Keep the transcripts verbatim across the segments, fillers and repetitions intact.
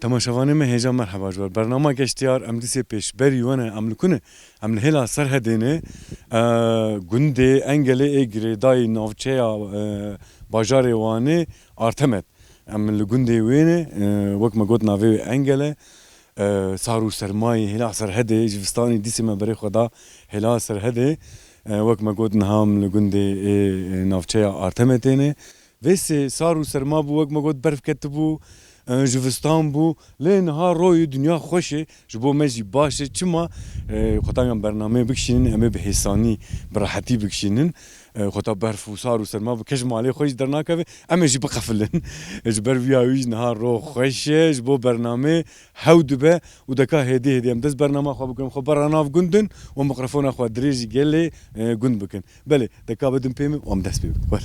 Temaşevanê me hêja merheba ji we. Bernama Geştiyar, em dîsê pêşberî we ne, em li ku ne? Em li hêla Serhedê ne, e, gundê Engelê ê girêdayî navçeya, e, bajarê Wanê Artemet. Em li gundê wê ne, e, wek me got navê wê Engel e. E, sar û sermayê hêla Serhedê, zivistanî dîsê me berê xwe da hêla Serhedê. E, wek me got niha em li gundê ê, e, navçeya Artemetê ne. Vê sê sar û serma bû, wek me got, berf ketibû, e, zivistan bû. Lê niha royê dinya xweş e, ji bo me jî baş e. Çima? E, xweta em bernameyê bikişînin, em ê bi hêsanî, bi rehetî bikişînin. E, xweta berf û sar û serma bi kes ji malê xwe jî dernakeve, em ê jî biqefilin. Ji ber viya wî jî niha ro xweş e, ji bo bernameyê hew dibe û deka hêdî hêdî em dest bernama xwe bikin, xwe bera nav gundin û mikrofona xwe dirêjî gelê, e, gund bikin. Belê, deka bidin pê min û em dest pê bikin. Wer.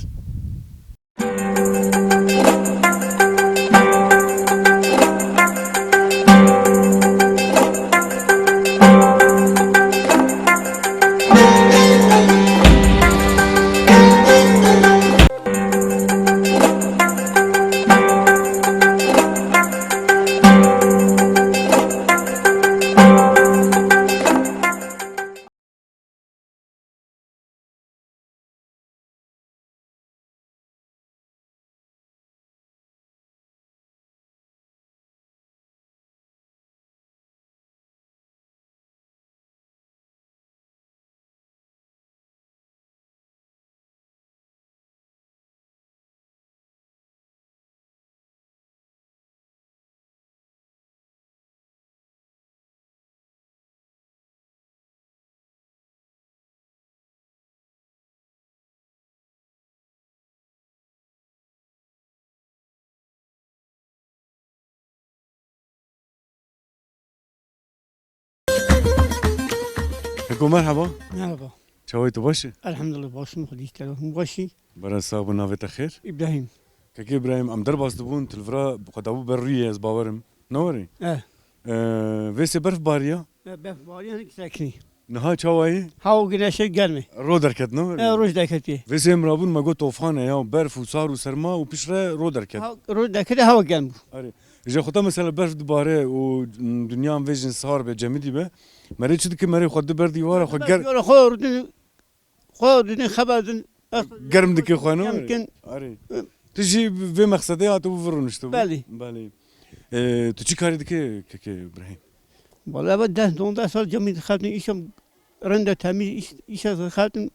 Keko, merhaba. Merhaba. Çawa yî, tu baş î? Elhamdulillah, baş im, Xwedî ji te re. Hûn baş î? Bera sax bû, navê te xêr? Îbrahîm. Kekê Îbrahîm, em derbas dibûn, tu li vira xwe dabû ber rûyê, ez bawer im. Ne werî? Eh. Ee, vê sê berf bariya? Eh, berf bariya, hinek sekinî. Niha çawa yî? Hewa güneşe germ e. Ro derket, ne werî? Eh, roj derketiye. Vê sê em rabûn, me got tofan e ya, berf û sar û serma û piştre ro derket. Ha, roj derketiye, hewa germ bû. Erê. Ji xwe te mesela berf dibare û, mm, dinya em vêjin sar be, cemidî be. Merê çi dike, merê xwe di ber dîwara xwe ger- Xwe rûdin Xwe didin, xeber din. Germ dike xwe, ne? Germ kin. Arê. Hı. Tu jî vê mexsedê hatibû vir rûniştibû? Belê. Belê. Ee, tu çi karî dike keke Îbrahîm? Wala be deh, dondeh sal cemî dixebtin, îşa rind e, temîz, îş, îşa dixebtin.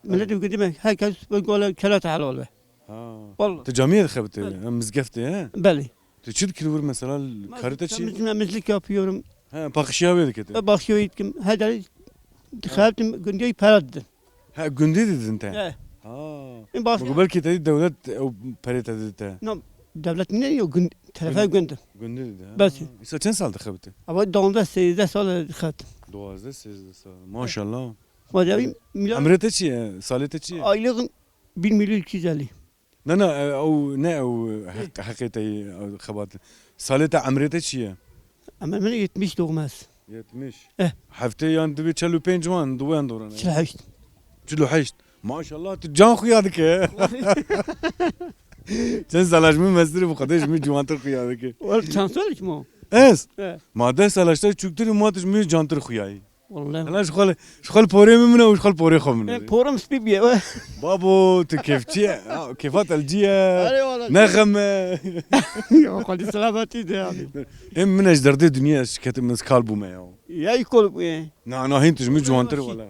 Millet dibêjin, her kes bi gola kelata helal be. Ha. Wala. Tu camiyê dixebitî, ha, em mizgeftê, he? Belê. Tu çi dikî li wir mesela, karê te çi? Temizlik, temizlik yapıyorum. He, paqişiya wê dikî tu? E, paqişiya wê dikim. Her derê dixebtim, gundê para didin. He, gundê didin te? He. Ha. Min baş- Belkî te dî dewlet ew perê te dide te. Na, dewlet ne yo, gund, terefe gund. Gundê dide, ha. Bes. Îsa çend sal dixebitî? Ama dondeh sêzdeh sal dixebtim. Duwazdeh sêzdeh sal. Maşallah. Xwedê wî mila- Emrê te çi ye? Salê te çi ye? Aylığım Bir milyon iki yüz elli. Na, na, e, ew ne ew, e, heq-, heqê te yê, ew xebat. Salê te, emrê te çi ye? Emir min yetmiş doğmaz. Yetmiş. Eh. Heftê yan divê çel û pênc wan, di wan doran. Çil û heşt. Çil û heşt. Maşallah, tu can xuya dike. Çend sala ji min mestir bû, Xwedê ji min ciwantir xuya dike. Wal çend salek ma? Ez? Eh. Ma deh sala ji te çûktir, ma tu ji min cantir xuyayî. Wallahî. Hela ji xwe li, ji xwe li porê min min e û ji xwe li porê xwe min e. E, porim spî bûye, we. Babo, tu kêfçî ye. Ha, kêfa te li cî ye. Erê wala. Ne xem e. Ya, xwedî selametî de abi. Ê min e ji derdê dinyê ez şiketim, ez kal bûme ya. Ya, î kol bûye. Na, na, hîn tu ji min ciwantir e wala.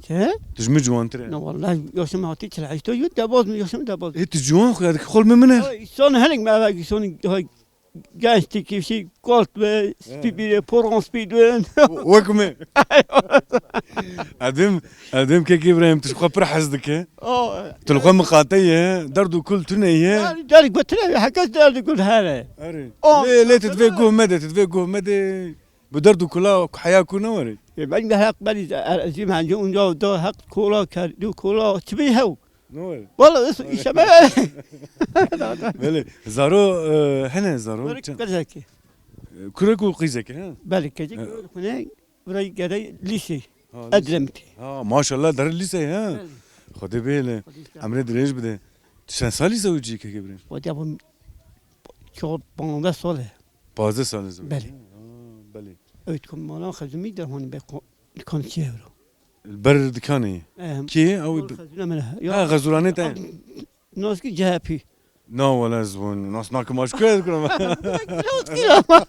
Çi? Tu ji min ciwantir e. Na, wallahî, yaşım hatî çil heşto yû, debaz min, yaşım debaz. Ê, tu ciwan xuya dikî, xol min min e. Ya, îson hinek me eve, îson, ha, Genç dikî, şey, kolt be, spî bîre, poran spî dön. Wek me. Edim, edim kek Îbrahîm, tu ji xwe pir hez dike. Oh. Tu li xwe miqate ye, derd û kul tune ye. Derd, derd got tune, herkes derd û kul here. Erê. Oh. Lê, lê tu divê guh me de, tu divê guh me de. Bi derd û kula heya ku ne were. E, ben de hak beni, er, ezîm hence unca da hak kola kerdi, kola, çi bi hew. Ne were? Valla, is-, işe be. Belê. Zaro, e, hene zaro. Kurek, qizekî. E, kurek û qizekî, he? Belê, kecik. E. Xune, burayı gere lise. Ha, lise. Edremitî. Ha, maşallah, der lise, he? Belê. Xwedê bêle. Xwedê işte. Emrê dirêj bide. Tu çend salî zewicî kek Îbrahîm? Xwedê bu çok panzdeh sal e. Pazdeh salî zewicî. Belê. Ha, belê. Evet, komana xizmî de hon be ko-, konçi evro. Li ber dikanê ye. Em, Kê ye? Ew bi- Xezûra min e. Ya, Ha, Xezûranê te. Naskî C H P. Na wele ez wan nas nakim, aşkı ez kurum. Naskî ama.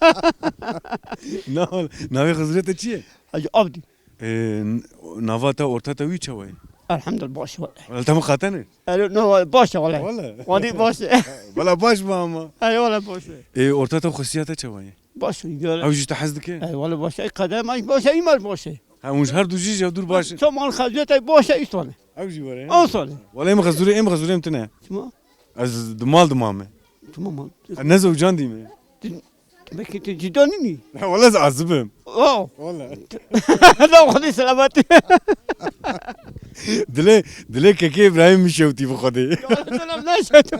Na wele, navê Xezûrê te çi ye? Hacı Abdî. Ee, n-, nava te, orta te wî çawa ye? Elhamdülillah, baş wele. Wele te min qatene? Elo, no, baş e wele. Wele. Wadi baş e. Wele baş mı ama? Ey wele baş e. Ee, orta te, xwesiya te çawa ye? Baş e, gör. Ew jî te hez dike? Ey wele baş e. Ey kadem, ey baş e, ey mer baş e. Ha, hûn ji her du jî ji dûr baş e. Ço mal xezûrê te baş e, îsone. Ew jî were. O sone. Wele em Xezûrê, em Xezûrê em tune. Çima? Ez di mal di mame. Çima mal? Ez ne zewcan dî me. Tu, demek ki tu cida nînî? Wele ez azib im. Oh. Wele. La xwedî selametî. Dilê, dilê kekê Îbrahîm min şewtî bi Xwedê. Ya, selam ne şewtî.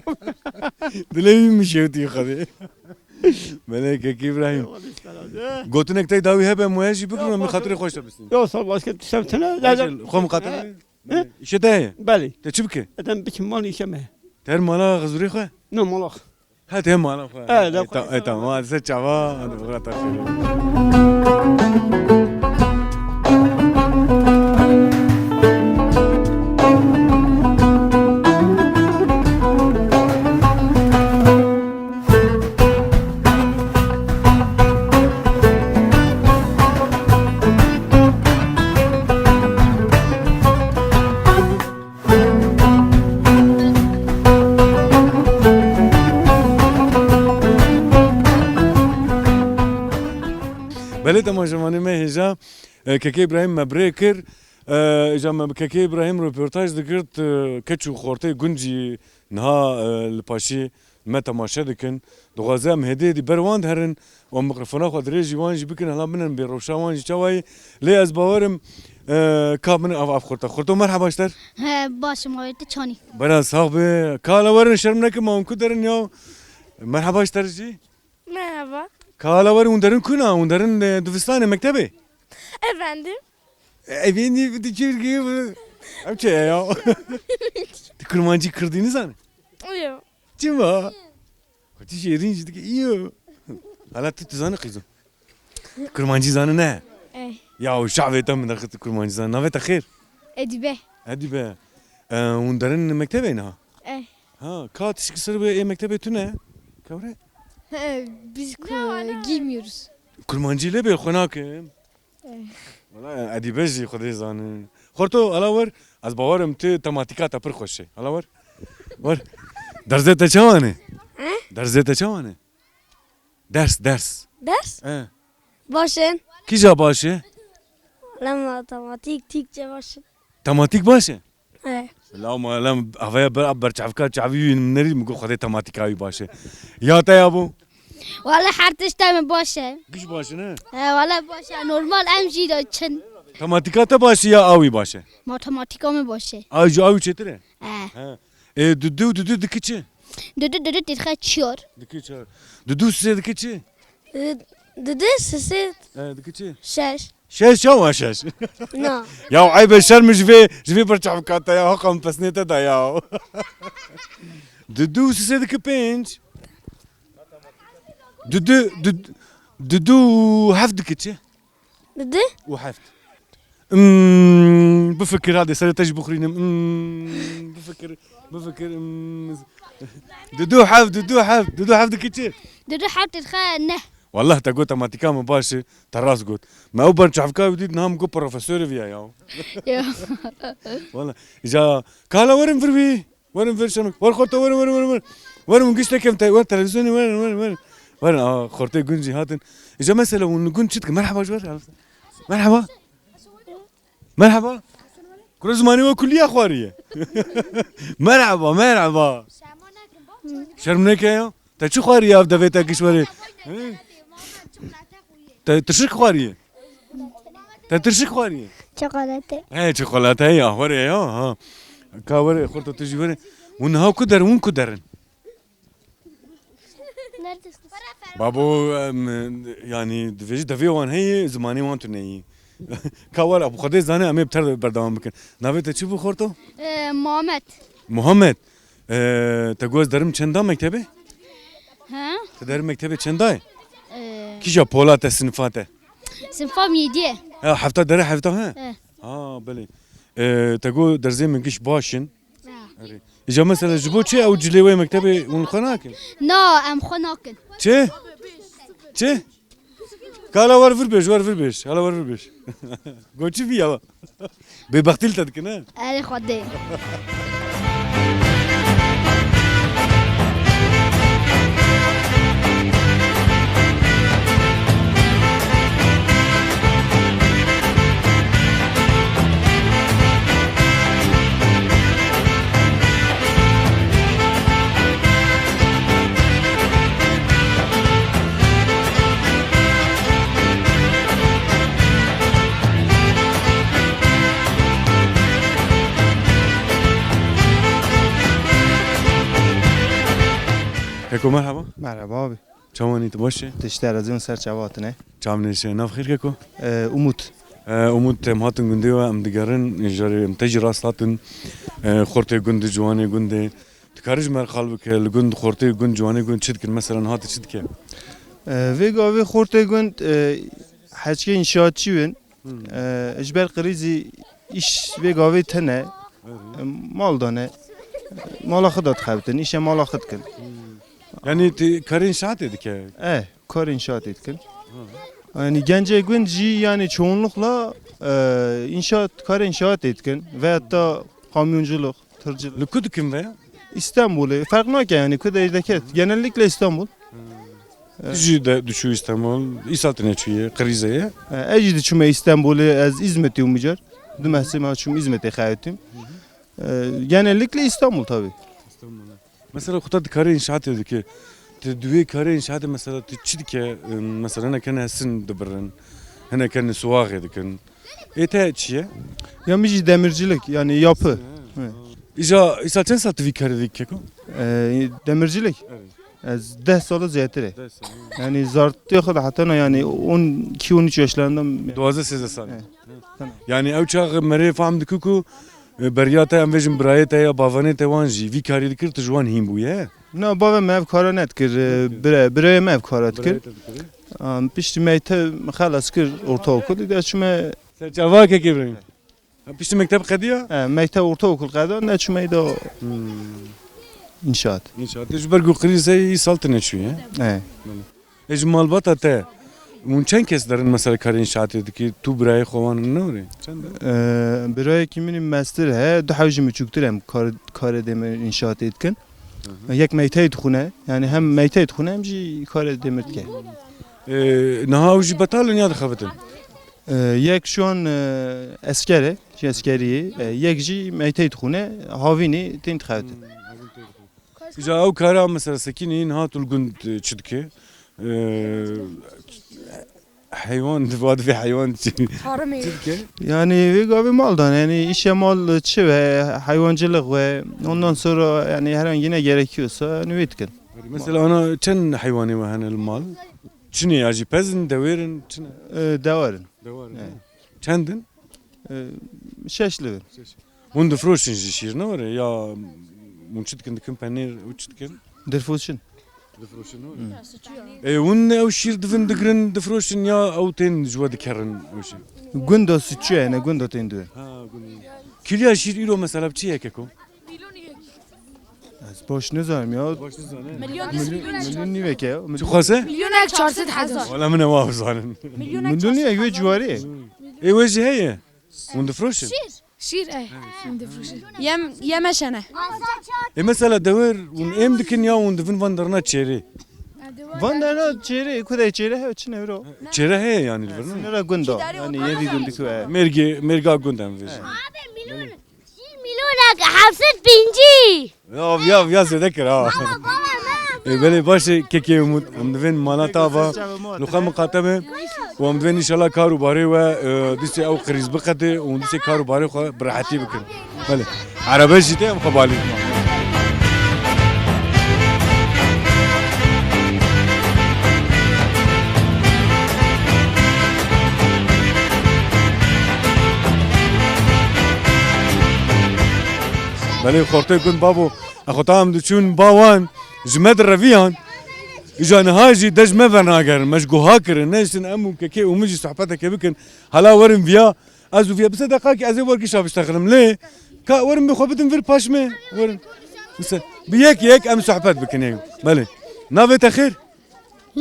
Dilê wî min şewtî bi Xwedê. Belê kekê Îbrahîm. Xwedî selametî. Gotinek tey dawî hebe, moye jî bikiro, min xatirê xweş te bistîn. Ya, sağ ol, başka tiştem tine. Xwe min xatirê. He? Îşe te heye? Belê. Te çi bike? Edem biçim mal îşe me. Te her mala Xezûrê xwe? No, mala xwe. Ha, te mala xwe. E, da Ê, ta-, xwe. Ê, tamam, hadi sen çava, hadi bırak taşı. Belê temaşevanê me hêja, e, kekê Îbrahîm me bi rê kir. E, îja me bi kekê Îbrahîm roportaj digirt, e, keç û xortê gund jî niha, e, li paşî me temaşe dikin. Dixwaze em hêdî hêdî ber wan diherin û em mikrofona xwe dirêjî wan jî bikin, hela binin bê rewşa wan jî çawa ye. Lê ez bawerim, e, ka binin av, av xurta. Xurto, merheba ji te. He, baş im, tu çanî? Bera sax be. Ka hela werin, şerm nekin, ma hûn ku derin ya. Merheba ji te jî. Merhaba. Ka hela werin, hûn derin kuna? Hûn derin, e, dibistanê, mektebê? Efendim? Evînî bi dikir gibi. Ev çi ye ya? Tu kurmancî kirdî nizane? Yo. Çima? Xwe tu şêrîn jî dike. Yo. Hala tu, tu zane qîzo? Kurmancî zane ne? Eh. Ya, û şavê te min derxist kurmancî zane. Navê te xêr? Edîbe. Edîbe. E, hûn derin mektebê niha? Eh. Ha, ka tişkî ser be ê mektebê tune? Kewre? He, biz ku-, girmiyoruz. Kurmancî lê bê xwe nakim. Eh. Wala, Edîbe jî Xwedê zanin. Xorto, ala wer, ez bawerim tu tematîka te pir xweş e. Ala wer. Wer. Derzê te çawa ne? He? Derzê te çawa ne? Ders, ders. Ders? He. Baş in. Kîja baş e? Lem matematîk, Tîkçe baş in. Tematîk baş e? He. La ma lem avaya ber, berçavka çavî wî min nerî, min got Xwedê tematîka wî baş e. Ya te ya bû? Wala her tişta min baş e. Giş baş e ne? He, wala baş e. Normal em jî de çin. Tematîka te baş e ya a wî baş e? Matematîka min baş e. A jî a wî çêtir e? He. He. E, dudu, dudu diki çi? Dudu, dudu dike çar. Diki çar. Dudu sisê diki çi? E, dudu sisê E, diki çi? şeş. Şeş, çawa şeş? Na. Ya eyb e, şerm ji vê, ji vê berçavka te ya, haqa min pesnê te da ya. Dudu sisê diki pênc. Dudu, dudu, dudu heft diki çi? Dudu? Û heft. Hmm, bifikir, hadi serê te jî bixurînim. Hmm, bifikir, bifikir. Hmm. Dudu heft, dudu heft, dudu heft dike çi? Dudu heft dike neh. Wallah te got matîka min baş e, te rast got. Me ew berçavka wî dît, niha min got profesorê viya ya. Ya. Wallah. Îca, kala werin vir wî. Werin vir şemek. Wer xorto, werin, werin, werin, werin. Werin, gişte kem te, wer televizyonê, werin, werin, werin. Werin, a, xortê gund jî hatin. Îca mesela hûn li gund çi dikin? Merhaba ji wer. Merhaba. Merhaba. Kuro zimanê we kulliya xwariye. Merhaba, merhaba. Şerm neke ya. Te çi xwariye ev devê te kişwerê? He? Te tirşik xwariye? Te tirşik xwariye? Çikolate. He, çikolate ya, xwariye ya, ha. Ka were, xorto tu jî were. Hûn niha ku der, hûn ku derin? Neredesin? Babo, em, yani, divêjî devê wan heye, zimanê wan tu neyî. Ka were, bi Xwedê zane, em ê bi ter de berdewam bikin. Navê te çi bû, xorto? Ee, Muhammed. Muhammed. Ee, te got ez derim çenda mektebê? He? Te derim mektebê çenda ye? Ee. Kîja pola te, sinifa te? Sinfa min yediye. Ha, hefta dere hefta, he? He. Ha, belê. Ee, te got derzê min giş baş in. Ha. Erê. Îca mesela ji bo çi ew cilê wê mektebê hûn li xwe nakin? Na, em xwe nakin. Çi? Çi? Kala wer vir bêj, wer vir bêj. Hala wer vir bêj. Got çi viya? Bêbextî li te dikin, he? Erê Xwedê. Keko, merhaba. Merhaba abi. Çawanî, tu baş e? Tişt e, razî ser çawa hatine? Çav nêşe, nav xêr keko? Ee, Umut. Ee, Umut, em hatin gundê we, em digerin, jarê em te jî rast hatin. Ee, xortê gund, ciwanê gundê. Dikarî ji me re qal bike, li gund, xortê gund, ciwanê gund çi dikin? Meselen hate çi dike? Ee, vê gavê xortê gund, e, heçkê înşaatçî bin. Hmm. Ee, ji ber krîzî îş vê gavê tene, Erê. e, mal dane, mala xwe da dixebitin, îşe mala xwe dikin. Hmm. Yani tu karê înşaatê dike? E, karê înşaatê dikin. Hı. Yani gencê gund jî yani çoğunlukla, e, înşaat, karê înşaatê dikin veyahut da kamyonculuk, tırcılık. Li ku dikin veya? İstanbul'u, fark nake yani, ku de deket. Genellikle İstanbul. Hmm. Tu jî de diçû Îstanbul, îsal tine çûye, krîze ye? E, ez jî diçûme Îstanbulê, ez Îzmitî û micar. Du meh sê meh çûm Îzmitê xewetim. E, genellikle İstanbul tabii. Îstanbul, he. Mesela xwe te di karê înşaatê dike. Tu di wê karê înşaatê mesela tu çi dike? Em, mesela hinek hene sin dibirin. Hinek hene suwaxê dikin. Ê te çi ye? Ya min jî demircilik, yani yapı. He. Evet. Îca, îsa çend sal tu vî karê dikî keko? Ee, demircilik? Evet. Ez deh sala zêtir e. Deh sal, hı. Yani zartê xwe de heta na yani on iki on üç yaşlarında. Duwazdeh sêzdeh sal. Evet. Tamam. Yani ew çax merê fam dikî ku, e, beriya te em vêjin birayê te ya bavanê te wan jî vî karî dikir, tu ji wan hîn bûye? Na, bavê me ev kara nedikir, e, bire, birayê me ev kara dikir. Birayê te dikir. Am, piştî meyte xelas kir ortaokul, de çûme. Ser çava kekê birayê. Ha, piştî mekteb qediya? He, meyte ortaokul qeda, ne çûme da Hmm. inşaat. İnşaat. Ji ber ku krîze îsal tine çûye. He. E, ji malbata te, hûn çend kes derin mesela karê înşaatê dikî? Tu birayê xwe wan ne were? Çend e? Ee, birayekî min master he, du hewcî min çûktir em kar-, karê demir înşaatê dikin. Hı hı. Yek meyteyê dixwine, yani hem meyteyê dixwine hem jî karê demir dike. Ee, niha ew jî betal in ya dixebitin? Ee, yek şu an, e, esker e, jî eskerî ye. E, yek jî meyteyê dixwine, havînî tên dixebitin. Hmm, havîn tên dixebitin. Îca ew kara mesela sekînî niha tu li gund, e, çi dike? Ee, Heywan, va divê heywan çi? Tarımê. Çi dike? Yani vê gavê mal dan, yani işe mal çi ve, hayvancılık ve ondan sonra yani herhangi ne gerekiyorsa yani wê dikin. Mesela ana çend heywanê we hene li mal? Çinê ya jî pez in, dewêr in, çi ne? Ee, dewar in. Dewar in, Evet. he. Çend in? Ee, şeş li bin. Hûn difroşin jî şîr ne were? Ya hûn çi dikin, dikin penêr û çi dikin? Dirfoşin. Difroşin ne were? Ê, hûn ew şîr divin digirin, difroşin ya ew tên ji we dikerin ew şîr? Gunda suçu yani, gunda tên diwin. Ha, gund. Kiliya şîr îro mesela bi çi ye keko? Ez baş nizanim ya. Baş nizane. Milyon, milyon nîveke ya. Çi xwase? Milyonek çar sed hezar. Wala min ewa bizanin. Milyon nîvek wê ciwarê. Ê, we jî heye? Hûn difroşin? Şîr. Şîr, e. Hûn difroşin. Yem, yeme şene. Ê, mesela dewêr hûn êm dikin ya hûn divin van derna çêrê? Van derna çêrê, ku de çêrê hev çi ne wiro? Çêre heye yani li vir, ne? Sınıra gunda. Yani yevî gundî ku e. Mêrgê, mêrga gund em vêjin. Abi, milyon. Milyonek heft sed pêncî. Ya, ya, ya zêde kir ha. Baba, baba, baba. Ê, belê baş e, kekê Umut. Em divên mala te ava. Li xwe miqate be. Û em divên inşallah kar û barê we, e, dîsê ew qirîz biqete û dîsê kar û barê xwe bi rehetî bikin. Belê. Erebe jî tê em xwe balî. Belê xortê gund babo. Exwe tam diçûn ba wan, ji me direviyan. Îja niha jî dej me venagerin. Me ji guha kirin. Neyştin em û kekê û min jî sohbeteke bikin. Hala werin viya. Ez û viya bi sedeqakî ez ê wergişa biştexilim. Lê ka werin bi xwe bidin vir paş me. Werin. Bi se-, bi yek yek em sohbet bikin ê. Belê. Navê te xêr?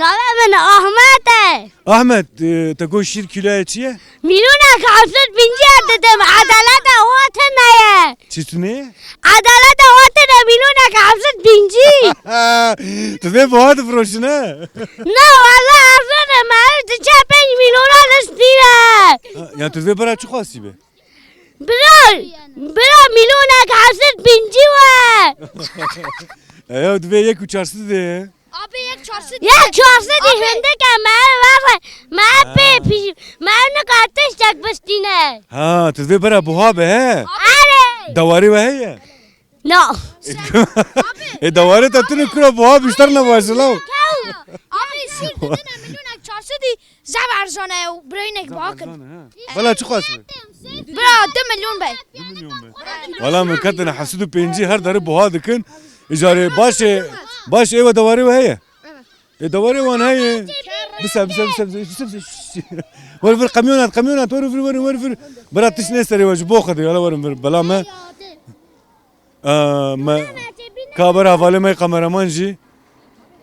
Navê min Ahmet e. Ahmet, e, te got şîr kîloyê çi ye? Milyonek heft sed pêncî didim. Edaleta we tune ye. Çi tune ye? Edaleta we tune milyonek heft sed pêncî. Tu vê buha difiroşin he? Na, wala erzan e, me diçe pênc milyona listîne. Ha, ya tu vê bira çi xwastî be? Bira, bira milyonek heft sed pêncî we. E, ya tu vê yek û çar sed de. Abi yek çar sed. Yek çar sed hindek e, me ver, me pê pî, me nika tiştek bistîne. Ha, tu vê bira buha be he? Erê. Dewarê we heye? No. E, dewarê te tune kura buha bişter ne baş law. Abi şîr didine milyonek çar sed, zaf erzan e û biraynek bakin. Bela çi xwest be? Bira, du milyon be. Du milyon be. Wala min ketine heft sed û pêncî her derê buha dikin. Îcarê baş e, baş e we dewarê we heye? E, dewarê wan heye. Bise, bise, bise, bise, bise. Wer vir, kamyonat, kamyonat, wer vir, wer vir, wer vir. Bira tişt ne serê we ji bo Xwedê, wala werin vir. Bela me. Ee, me, ka ber hevalê me kameraman jî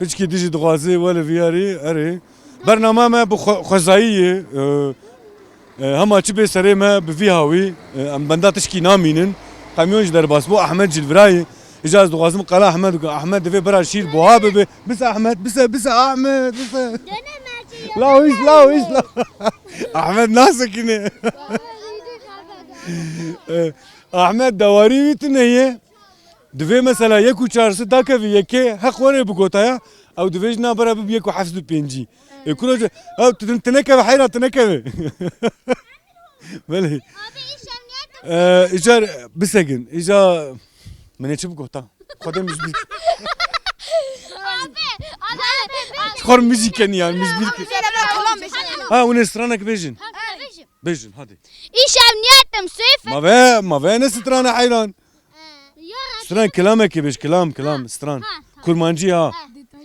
piçkî dijî dixwazî welê viyarî erê. Bernama me bi xwe-, xwezayî ye. Ee, e, hema çi bê serê me bi vî hawî, e, em benda tişkî namînin. Kamyon jî derbas bû, Ahmed jî li virayê. Îca ez dixwazim qala Ahmed bike. Ahmed divê bira şîr buha bibe. Bise Ahmed, bise, bise Ahmed, bise. Lawiş, lawiş, la-, Ahmed nasekine. Ee, Ahmed dewarî wî tune ye. Divê mesela yek û çar sed dakevî yekê heq were bigotaya, ew divê ji nabera bibe yek û heft sed û pêncî. Ê kuro ji, ew tu, tu nekeve heyra tu nekeve. Belê. Abi, iş emniyet. Ee, îcar bisekin, îca min ê çi bigota? Xwedê min ji bîr. Abi, abi, abi. Xor min jî kenî yan, min ji bîr kir. Ha, hûn ê stranek bêjin. Bêjin, hadi. Îş emniyetim, Seyf. Ma ve, ma ve ne strane heyran. Stran kilamekê bêj, kilam, kilam, stran. Ha, tamam. Kurmancî ha. Ha.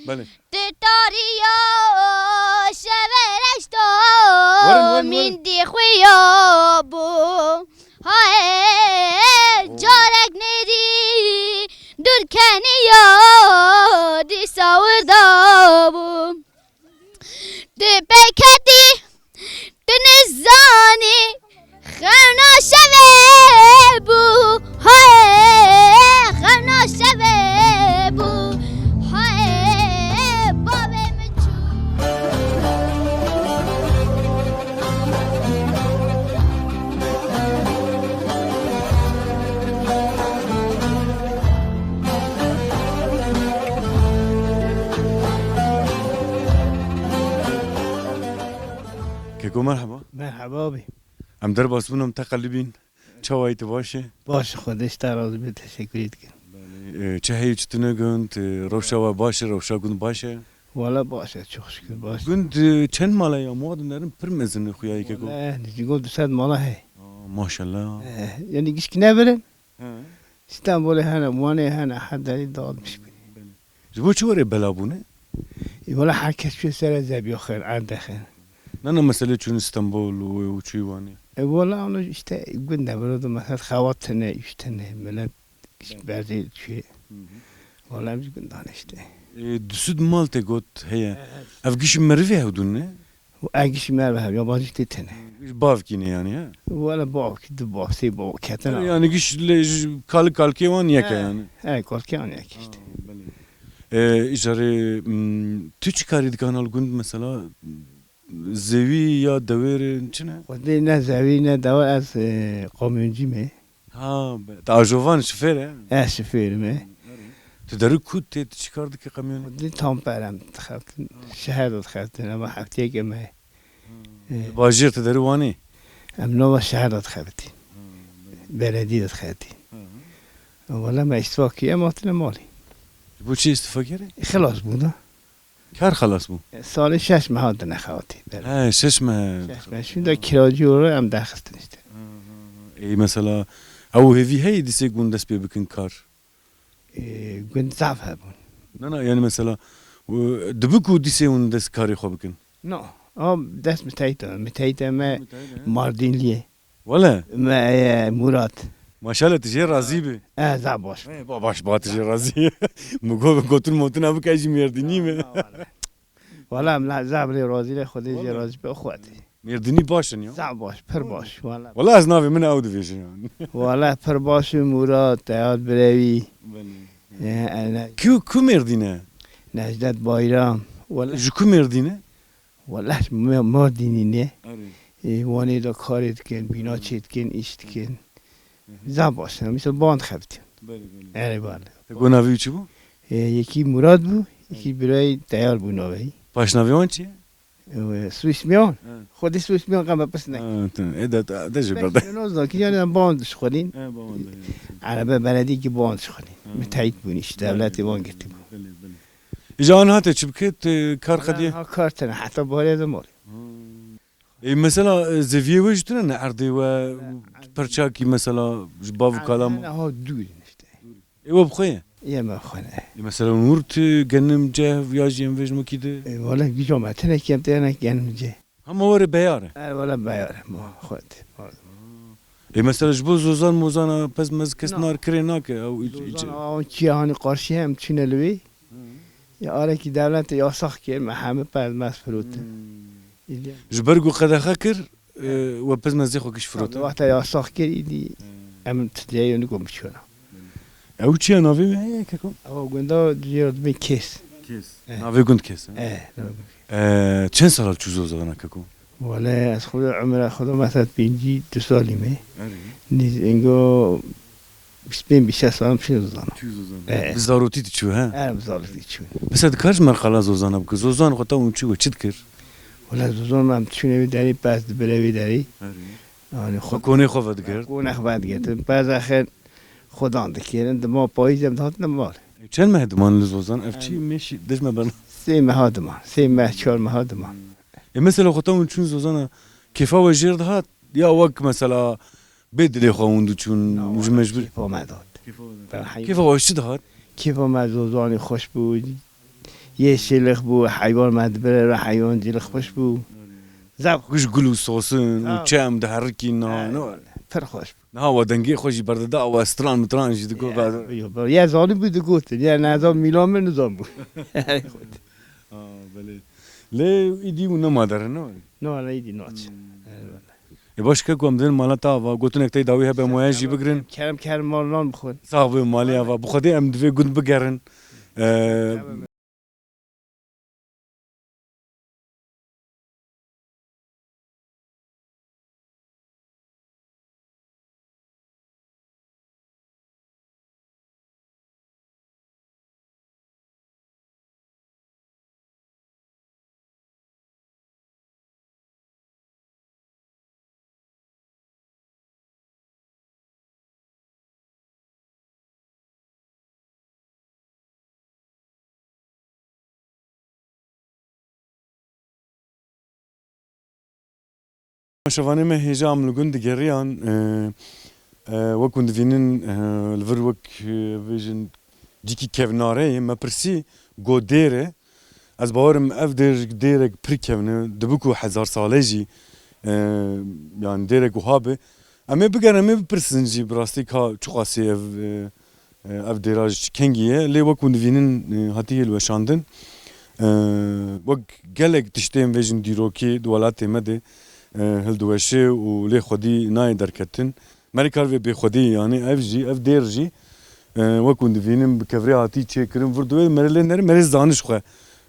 Belê. Di tariya şevê reşta Werin, werin, werin. Min dî xuya bû. Hayê, carek nêrî dûr keniya dîsa wirda bû. Tu pê ketî, tu nizanî, xewna şevê bû, hayê, xewna şevê bû, hayê, bavê min çû. Merhaba. Merhaba abi. Em derbas bûn, em teqelibîn. Çawa yî, tu baş e? Baş, Xwedê ji te razî be, teşekkür dikim. Belê. E, çi heyî, çi tune gund, e, rewşa we baş e, rewşa gund baş e? Wala baş e, çok şükür baş. Gund, e, çend mala ya? Ma dinerin pir mezin e xuya yekê ku. Wala, ji gund du sed mala heye. Aa, maşallah. E, yani gişk nebirin. He. Stenbolê hene, Wanê hene, her derî dağıtmış bûne. Belê. Ji bo çi were bela bûne? E, wala her kes çûye sere zebiya xwe, erdê xwe. Na, na, meselê çûn Stenbol û, û çûyî Wanê. E, wala onu işte gund nebiro da mesela xewa tine, üç tane, millet işte berzê çûye. Hı hı. Wala em ji gundan işte. E, du sed mal te got heye. Evet. Ev gişî merivê hewdûn ne? Ev gişî merivê hev, yabancî tê tene. Giş bavkî ne yani, he? Wala bavkî, du bav, sê bav ketin ha. Yani giş lê ji kalik kalkê wan yek e yani. He, kalkê wan yek işte. Ha, belê. E, îcarê, m, tu çi karî dikan al gund mesela? Zevî ya dewêrê çi ne? Xwedê ne zevî ne dewêr, ez, e, kamyoncî me. Ha, be, te ajovan şofêr e? Ez şofêr me. Erê. Tu derû ku tê, tu çi kar dike kamyonê? Xwedê tamper em dixebtin. Şehir de dixebtin, ama hefteyek em e. Ha. E. Bajêr tu derû Wanê? Em nava şehir de dixebtin. Ha, belê. Beledî de dixebtin. Ha. Wala me îstifa kiriye, em hatine malê. Bo çi îstifa kere? Xilas bû da. Kar xelas bû? Salê şeş meha dine xewatî. He, şeş meh. Şeş meh. Şûnde kiracî û em derxistin işte. Hı, hı, hı. Ê, mesela, ew hêvî heye dîsê gund dest pê bikin kar? Ê, gund zaf hebûn. Na, na, yani mesela, û, dibi ku dîsê hûn dest karê xwe bikin? No. O dest miteyte, miteyte me Miteyte, he. Mardînliyê. Wele? Me, e, Murat. Maşallah, tu jê razî bî. E, za baş. E, ba-, baş, ba, tu jê razî. Min got, gotin motin ev ke jî Mêrdînî me. Wala, wala. Wala, em la, za bilê razî le, Xwedê jê Wala. Razî be, xwedê. Mêrdînî baş in ya? Za baş, pir Wala. Baş, wala. Wala ez navê min ew dibêjim yani. Wala, pir baş in Murat, Teyar Birevî. Belê. E, e, ne- Ku, ku Mêrdîn e? Necdet Bayram. Wala. Ji ku Mêrdîn e? Wele me-, Mardînî ne. Erê. Ê, Wanê de karê dikin, bîna Hı. çê dikin, îş dikin. Hı hı. Za baş e. Mîsal ban dixebitî. Belê, belê. Erê, belê. Te got navê wî çi bû? Ê, yekî Murad bû, yekî Erê. Birayê Teyar bû navê wî. Paşnavê wan çi ye? Ê, Suîsmiyan. He. Xwedî Suîsmiyan qe me pirs nekir. Ha, tamam. Ê, de, de, de ji Pek ber de. Şinoz da ki yani ban dişxwedîn. He, ban de, he. Erebe beledî ki ban dişxwedîn. Ha. Mitehît bûn, îş Belê, dewletê wan belê, girtî bû. Belê, belê. Îja an hate çi bike, tu kar qediye? Ha, kar tene, heta barê de mal. Hmm. E, mesela, e, zeviyê we ji tune ne erdê we, perçakî mesela ji bav û kala me? Ha, dûr in işte. E, we bi xwe ye? Ye me xwe ne. E, mesela, nur tu genim ceh ya jî em vêjmekî de? E, wala, gîja me tine ki em têne genim ceh. Hema were beyar e? E, wala beyar e, ma xwe de. Ê, mesela ji bo zozan mozana pez mez kes Ha. Nar kirê nake, ew îç-, îç- Zozan a çiya hani qarşî hem çine li wê. Hı. Ya arekî dewletê yasax kir, me hemî pez mez firotin. Hmm. Îdî. Ji ber ku qedexe kir, e, we pez mezê xwe giş firotin. Wexta yasax kir, îdî Hı. em tideyê nikom biçûna. Ew çi ye navê wî heye keko? Ew gunda jê re dibên Kês. Kês. Eh. Navê gund Kês, he? Eh, navê gund. Eh, çend sala çû zozana keko? Wele ez xwe umra xwe da mesela pêncî du salî me. Erê. Nîz engo bîst pênc bîst şeş salan çû zozana. Çû zozana. Eh. Bi zarotî tu çû, he? Eh, bi zarotî çû. Mesela dikar ji me qala zozana bike? Zozan xwe ta hûn çû we çi dikir? Wele zozan em çûne wî derî pez dibire wî derî. Erê. Yani xwe konê xwe vedigert. Konê xwe vedigert. Pez axir Xudan dikirin, dima payîz em dihatin mal. Çend meh diman li zozan? Ev çi Em. Mêşî dij me bena? Sê meha diman. Sê meh, çar meha diman. E, mesela xwe ta hûn çûn zozana, kêfa we jêr dihat? Ya wek mesela bê dilê xwe hûn diçûn, Na, hûn ji wala mecbur? Kêfa me dihat. Kêfa we dihat. Ben heyv- Kêfa we çi dihat? Kêfa me zozanî xweş bû. Yê şêlix bû, heywan me dibire re, heywan cîlix xweş bû. Zaf Ku ji gul û sosin û Ha. çem diherikîn niha, Ha, ne? Pir xweş bû. Niha we dengê xwe jî berdida, we stran mitran jî digot. Ya, be- yo, be- ya zanî bû digotin, ya nezan mîlan min nizan bû. Ha, belê. Lê îdî û nema derin, ne? No, ne îdî naçin. Hmm. Evet. E, baş ke ku em dibin mala te ava, gotinek te dawî hebe, em waya jî bigirin. Kerem kerem mal nan bixwin. Sax be malê ava. Bi Xwedê em divê gund bigerin. E, Şevanê me hêja em li gund digeriyan, e, e, wek hûn divînin, e, li vir wek, e, bêjin cîkî kevnare ye. Me pirsî, got dêr e. Ez bawerim ev dêr, dêrek pir kevn e. Dibe ku hezar sale jî, e, yani dêrek wiha be. Em ê bigerin, em ê bipirsin jî bi rastî ka çiqasî ev, e, e, ev dêra ji kengî ye. Lê wek hûn divînin, e, hatiye hilweşandin. E, wek gelek tiştên vê jin dîrokî di welatê me de, e, hildiweşe û lê xwedî nayê derketin. Merê kar vê bêxwedî, yani ev jî, ev dêr jî, e, wek hûn divînin bi kevirê hatî çêkirin, vir divê merê lê nere, merê zaniş xwe,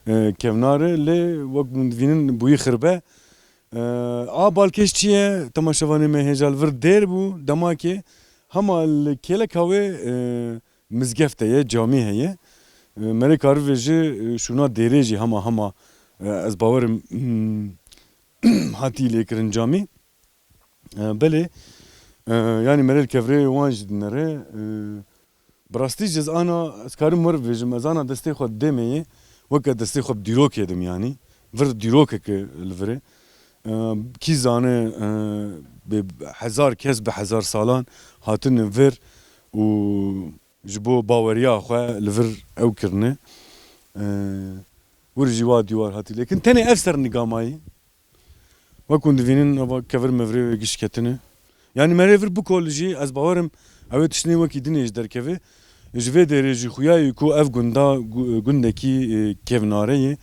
e, kevnar e, lê wek hûn divînin bûyî xirbe. E, a balkêş çi ye? Temaşevanê me hêja li vir dêr bû, demakê hema li kêleka wê, e, mizgefte ye, camî heye. E, merê karivê ji, e, şûna dêrê jî hema hema, e, ez bawerim, hmm, hatî lêkirin camî. E, belê, e, yani merê li kevirê wan jî dinere. E, bi rastî jî ez ana, ez karim we re bêjim, ez ana destê xwe didêmê yê, weke destê xwe bi dîrokê dim yani. Vir dîrokeke li vir e. E, kî zane, e, bi hezar kes, bi hezar salan hatine vir û ji bo baweriya xwe li vir ew kirine. E, wir jî wa dîwar hatî lêkin. Tenê ev ser niga mayî. Wek hûn divînin, eva kevir mevirê wê giş ketine. Yanî merê vir bikol jî, ez bawerim, ew ê tiştê wekî dinê ji derkeve. Ji vê derê jî xuya ye ku ev gunda, gu-, gundekî, e, kevnare ye.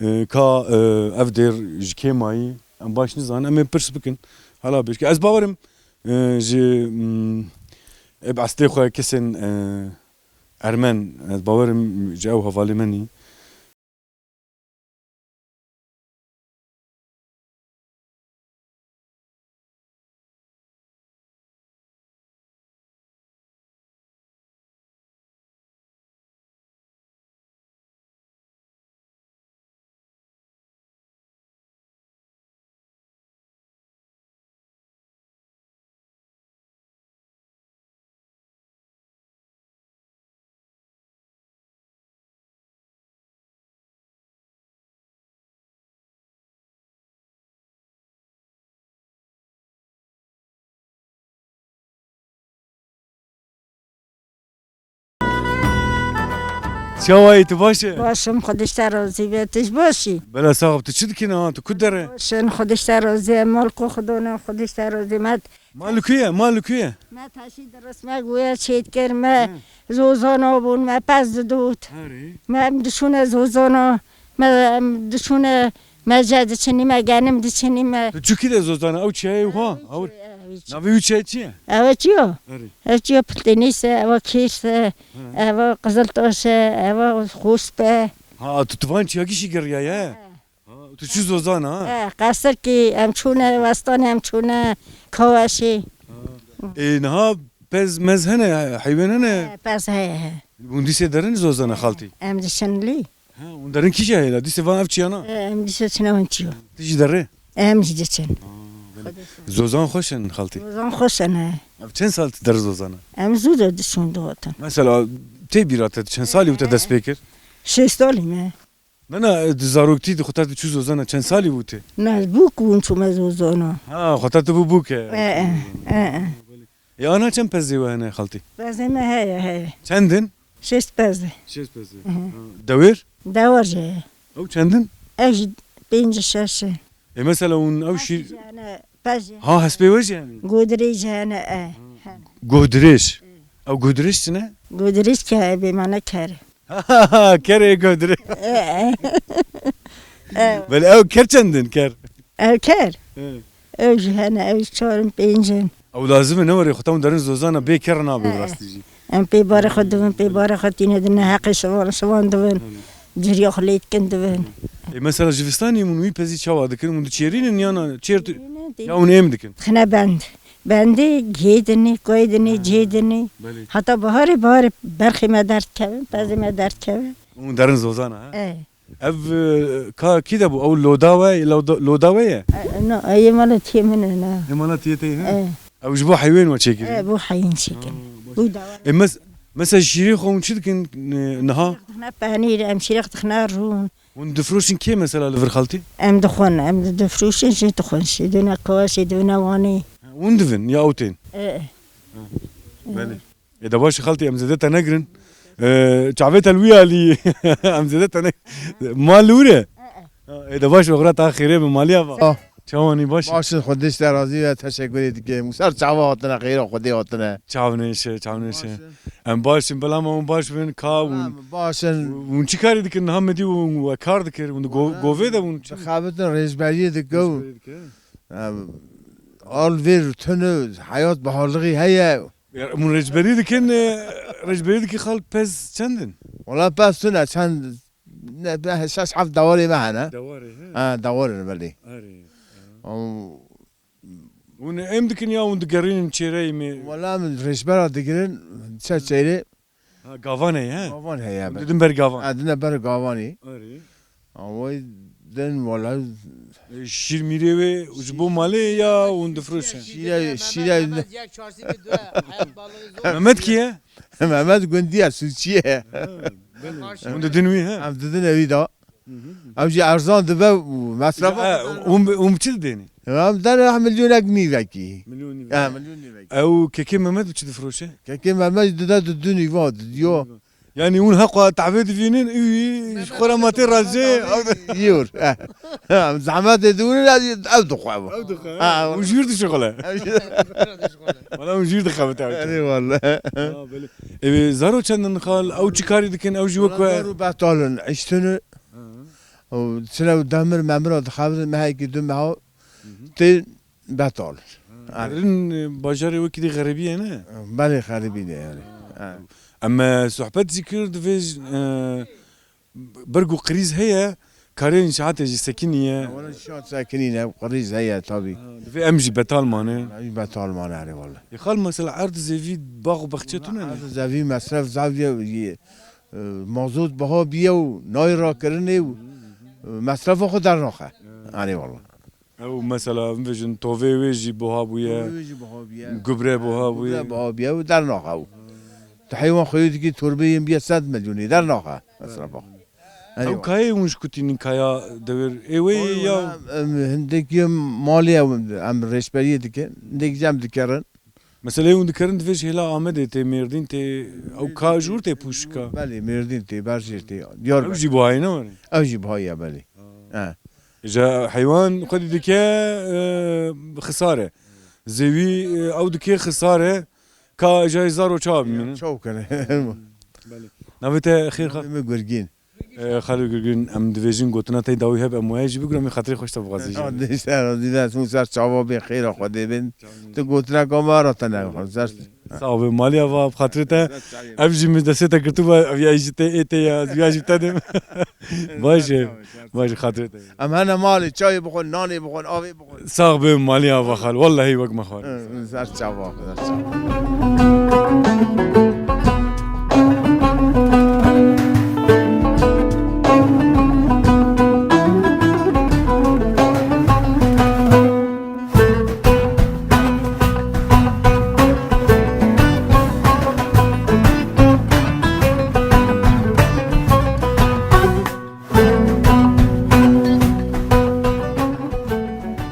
E, ka, e, ev dêr ji kê mayî, em baş nizanin. Em ê pirs bikin. Hala bêjke. Ez bawerim, e, ji, mm, ê bi estê xwe kesên, e, ermen, ez bawerim ji ew hevalê me nî. Çawa yî, tu baş e? Baş im, Xwedê ji te razî be, tu jî baş î? Bela sax ib, tu çi dikî niha, tu ku derê? Baş in, Xwedê ji te razî be, mal ku xwedona, Xwedê ji te razî be. Mal li ku ye? Mal li ku ye? Me taşî dirist, me guya çêdikir, me Hı. zozana bûn, me pez didot. Erê. Me em dişûne zozana, me em dişûne, me ce diçinî, me genim diçinî, me. Tu çi kî de zozana? Ew çiyayê wiha? Ew çi-, ew çi-, Navê wî çiyayê çi ye? Ew çi yo? Erê. Ew çi yo? Piltênîs e, ew kêrs e, Hı. ew qiziltaş e, ew xûsp e. Ha, tu, tu van çiyakî jî geriyaye? He. Ha, tu çû zozana, ha? He, Qesirkî em çûne, Westanê em çûne, Kaweşî. Ha. Ê, niha pez mez hene, heywen hene? He, pez heye, he. Hûn dîsê derin zozana xaltî? Em diçin lî. Ha, hûn derin kîja hêla? Dîsê van ev çiyana? He, em dîsê çine hûn çiyo. Tu jî derê? Em jî diçin. Ha, belê. Zozan xweş in xaltî? Zozan xweş in, he. Ev çend sal tu der zozana? Em zû de diçûn digotin. Mesela, tê bîra te, çend salî bû te dest pê kir? Şêst salî me. Na, na, di zaroktî de xwe ta tu çû zozana, çend salî bû te? Na, bûk bûn çûme zozana. Ha, xwe ta tu bû bûk e. E, e, e, e. Ya ana çend pezê we hene xaltî? Pezê me heye, heye. Çendin? Şêst pezê. Şêst pezê. Hı hı. Ha, dewêr? Dewêr jî heye. Ew çendin? Ew jî pênc şeş e. E, mesela hûn ew şîr- Pezê jî hene, pezê. Ha, hespê we jî hene? Godirêj jî hene, e. Ha. Godirêj. Ew godirêj çi ne? Godirêj ke bê mane ker. Kerê godirê. E, e. E. Belê ew ker çendin ker? Ew ker? He. Ew jî hene, ew çar in, pênc in. Ew lazim e, ne were, xwe tam derin zozana bê ker nabe, e, rastî jî. Em pê barê xwe dibin, pê barê xwe tîne dine heqê şivan, şivan dibin. Hı. Ciriya xwe lê dikin dibin. E, mesela jivistanê hûn wî pezî çawa dikin? Hûn diçêrînin yana çêr tu-, Dînin, dînin. Ya hûn êm dikin? Dixine bend. Bendê, gihê dinê, koyê dinê, Ha. cihê dinê. Belê. Heta biharê, biharê berxê me derdikevin, pezê me derdikevin. Hûn derin zozana, ha? E. Ev, e, ka kî de bû? Ew loda we, loda, loda we ye? E, no, e, yê mala tiyê min e, na. Yê mala tiyê te ye, ha? E. Ew ji bo heywen we çêkirî? E, bo heywen çêkirin. Ha, baş. Bo dawa. E, mes-, mesela şîrê xwe hûn çi dikin, e, niha? Şîrê dixine penîr, em şîrê dixine rûn. Hûn difroşin kê mesela li vir xaltî? Em dixwin, em difroşin jî dixwin. Şîdûne Kawa, şîdûne Wanê. Hûn divin ya ew tên? E. Belê. Ê de baş e xaltî, em zêde te negirin. E, çavê te li wî alî. Em zêde te ne-, mal li wir e? E, e. Ê de baş e, xura ta xêrê bi malî ava. Ah. Çawanî baş? Baş in, Xwedê ji te razî be, teşekkürê dikim. Ser çava hatine, xêra Xwedê hatine. Çav nêşe, çav nêşe. Baş in. Em baş in, belama hûn baş bin, ka hûn. Em baş in. Hûn çi karî dikin? Niha me dî hûn we kar dikir, hûn di go-, govê de hûn çi? Dixebitin, rêzberiyê dikin. Rêzberiyê dikin. Em, al vêr tune, heyat biharlixî heye. Ya, hûn rêzberî dikin, e, rêzberî dikin xal pez çend in? Wala pez tune, çend, ne, be-, şeş heft dewarê me hene. Dewarê, he? Ha, dewarê belê. Erê, ha. Am, hûn em dikin ya hûn digerînin çêreyê me? Wala min rêzbera digirin, çe çêrê. Ha, gavan heye, he? Gavan heye, hûn be. Didin ber gavan. Ha, dine ber gavanî. Erê. Awayî din wala. E, şîr mîrê wê ji bo malê ya hûn difroşin? Şîre, şîre. Mehmet kî ye? Mehmet gundî ye, sûçî ye. Ha, belê. Hûn didin wî, he? Em didin wî da. Hı hı. Ew jî erzan dibe û mesref. E, hûn bi, hûn bi çi didênî? Em dene milyonek nîvekî. Milyon nîvekî. Ha, milyon nîvekî. Ew kekê Mehmet bi çi difroşe? Kekê Mehmet dide di du nîva, di yo. Yanî hûn heqa tevê divînin, û ji xwe re ma tê razê, ew de- Yûr. Zehmetê dûrin, ew dixwe. Ew dixwe. Ha, hûn ji wir dişixule. Wala hûn ji wir dixebite. Erê wala. Ha, belê. Ê, zaro çend in xal, ew çi karî dikin, ew jî wek we? Zaro betal in, îştin. Hı. Û çile û demir memira dixebitin, mehekî du meha. Hı hı. Tê Betal. Ha, erê. Derin, e, bajarê wekî dî xeribî ye, ne? Belê, xeribî de yani. Ha. Em, e, sohbet jî kir, divê, e, ber ku krîz heye, karê înşaatê jî sekiniye. Wala înşaat sekinîne, krîz heye tabii. Ha, divê em jî betal mane. Em jî betal mane, erê wala. E, xal mesela erd zevî, bax û baxçe tune ne? Erd zevî mesref zaviye, e, mazot baha biye û nayê rakirinê û, e, mesrefa xwe dernaxe. Erê wala. Ew mesela, bibêjin, tovê wê jî buha bûye, Tovê wê jî buha bûye. Gubre buha bûye. Gubre buha bûye û dernaxe ew. Tu heywan xweyî dikî, torbeyên bîye sed milyonî, dernaxe. Mesrefa. Ew kayê hûn ji kutînin kaya dewêr? Ê wê ya? Em hindekî malê ew em rêşberiyê dikin, hindekî jî em dikerin. Mesela hûn dikerin divê ji hêla Amedê tê, Mêrdîn tê, ew ka ji wir tê pûşika? Belê, Mêrdîn tê, Berjêr tê, Diyarbekir. Ew jî buhayê ne were? Ew jî buhayê ye, belê. Ha. He. Ji heywan xwedî dike, e, xisar e. Zêwî, e, ew dike xisar e. Ka ji zaro çawa bimînin? Çaw kene. Belê. Navê te xêr xa- Navê min Gurgîn. E, Xalê Gurgîn, em divêjin gotina te dawî hebe, em wayê jî bigrin, em ê xatirê xwe ji te bixwazin jî. Hadi ser razî be, hûn ser çava bên, xêra Xwedê bin. Tu gotina ka me ra te ne, ser Sax be, malî ava, bi xatirê te. Ev jî min destê te girtibû, ev ya jî te, ê te ya, ya jî te dim. Baş e, baş e, xatirê te. Em hene malê, çayê bixwin, nanê bixwin, avê bixwin. Sax be, malî ava xal, wellehî wek me xwar. Hı, ser çava, ser çava.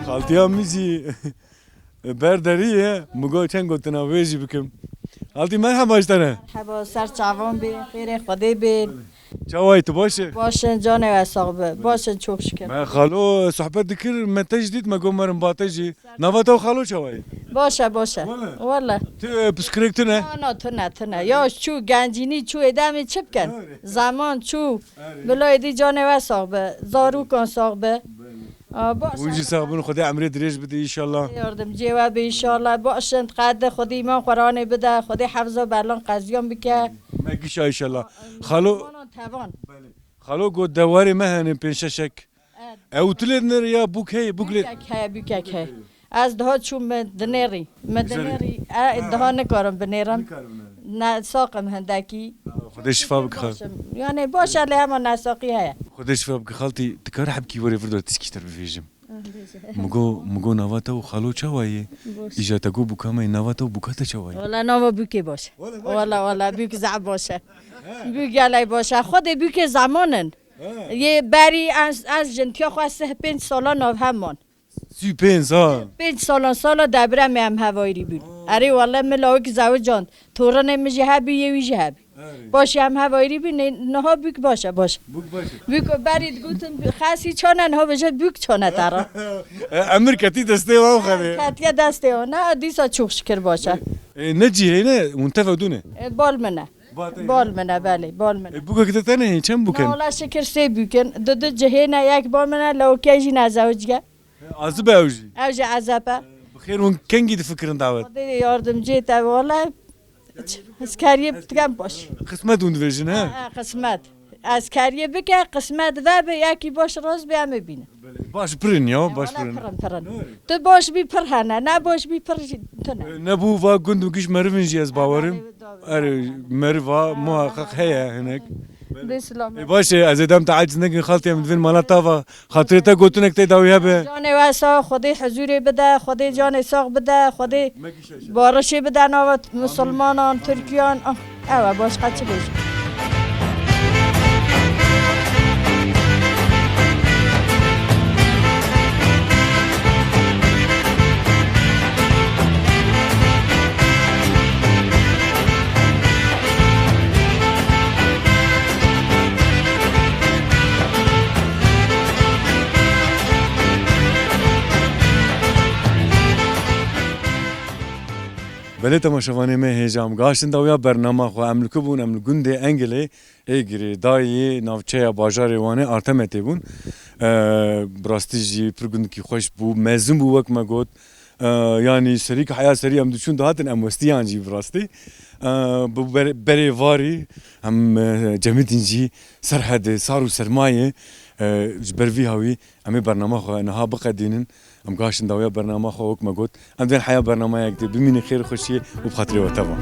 Xaltiya min jî ber derî ye, min got çend gotina wê jî bikim. Xaltî merheba ji te re. Merheba, ser çavan bê, xêrê Xwedê bê. Çawa yî, tu baş î? Baş in, canê we sax be. Baş in, çok şükür. Me xalo sohbet dikir, me te jî dît, me got merim ba te jî. Nava te û xalo çawa yî? Baş e, baş e. Wele? Wele. Tu, e, pirsgirêk tune? Na, na, tune, tune. Ya çû gencînî çû, ê demê çi bikin? Erê. Zaman çû. Erê. Bila êdî canê we sax be. Zarokan sax be. Belê. A, baş e. Hûn jî sax bin, Xwedê emrê dirêj bide înşallah. Yardimciyê we be înşallah. Baş in, qede Xwedê îman xwe ranê bide. Xwedê hefza berlan qeziyan bike. Me gişa înşallah. Xalo. Tevan. Belê. Xalo got dewarê me hene pênc şeşek. Evet. Ew tu lê dinêrî ya bûk heye, bûk lê? Bûkek heye, bûkek heye. Ez daha çûm me dinêrî. Me dinêrî. E, daha nikarim binêrim. Nikarim binêrim. Ne, saqim hindekî. Xwedê şifa bike xal. Başim. Yani baş e, lê hema nesaqî heye. Xwedê şifa bike xaltî, dikare hebkî were vir de tişkî ji te bivêjim. Ah, bêje. Min got, min got nava te û xalo çawa ye? Baş. Îja te got bûka me, nava te û bûka te çawa ye? Wala nava bûkê baş. Wala baş. Wala, wala, bûk zaf baş e. He. Bûk gelek baş e. Xwedê bûkê zeman in. Yê berî ez, ez jintiya xwe sih pênc sala nav hem man. Sî pênc sal. Pênc salan sala debremê em hevayrî bûn. Erê wele min lawik zewicand. Torinê min jî hebû, yê wî jî hebû. Erê. Baş em hevayrî bûn, ne-, niha bûk baş e, baş. Bûk baş e. Bûk berî digotin xesî çane, niha bêje bûk çane te re. E, emir ketî destê wan xwedê. Ketiye destê wan. Ne, dîsa çok şükür baş e. E, ne cî heyne, hûn tev dûne? E, bal min e. Bal min e, belê, bal min e. E, bûkek te tenê hê, çend bûk in? Na, wala şikir sê bûk in. Du du cihê ne, yek bal min e, lawikê jî nezewicî ye. E, azib e ew jî? Ew jî ezeb e. Bi xêr hûn kengî difikirin dawet? Xwedê yardimcê te, wala ez keriyê dikem baş. Qismet hûn dibêjin, he? Ha, ha, qismet. Ez keriyê bike, qismet vebe, yekî baş rast bê, em ê bînin. Baş pir in ya, baş pir in. Wala pir in, pir in. Tu baş bî pir hene, ne baş bî pir jî tune. E, ne bû va gund û giş meriv in jî ez bawerim. Erê, meriv a muhaqqaq heye hinek. Dê silam. E, baş e, ez ê dem te aciz nekin xaltê, em divên mala tava. Xatirê te gotinek tê dawî hebe. Canê we sax, Xwedê huzûrê bide, Xwedê canê sax bide, Xwedê barişê bide nava misilmanan, Tirkiyan. Ah, ew e, başqa çi bêjim? Belê temaşevanê me hêja em gaştin dawiya bernama xwe. Em li ku bûn? Em li gundê Engilê ê girêdayî navçeya bajarê Wanê Artemetê bûn. Eee, bi rastî jî pir gundikî xweş bû, mezin bû wek me got. Eee, yanî serî ku heya serî em diçûn dihatin, em westiyan jî bi rastî. Eee, bi ber-, berê varî em, eee, cemidîn jî ser hedê sar û sermayê, eee, ji ber vî hawî em ê bernama xwe niha biqedînin. Em gaştin dawiya bernama xwe wek me got. Em dên heya bernameyek dê bimînin xêr û xweşiyê û bi xatirê we teva.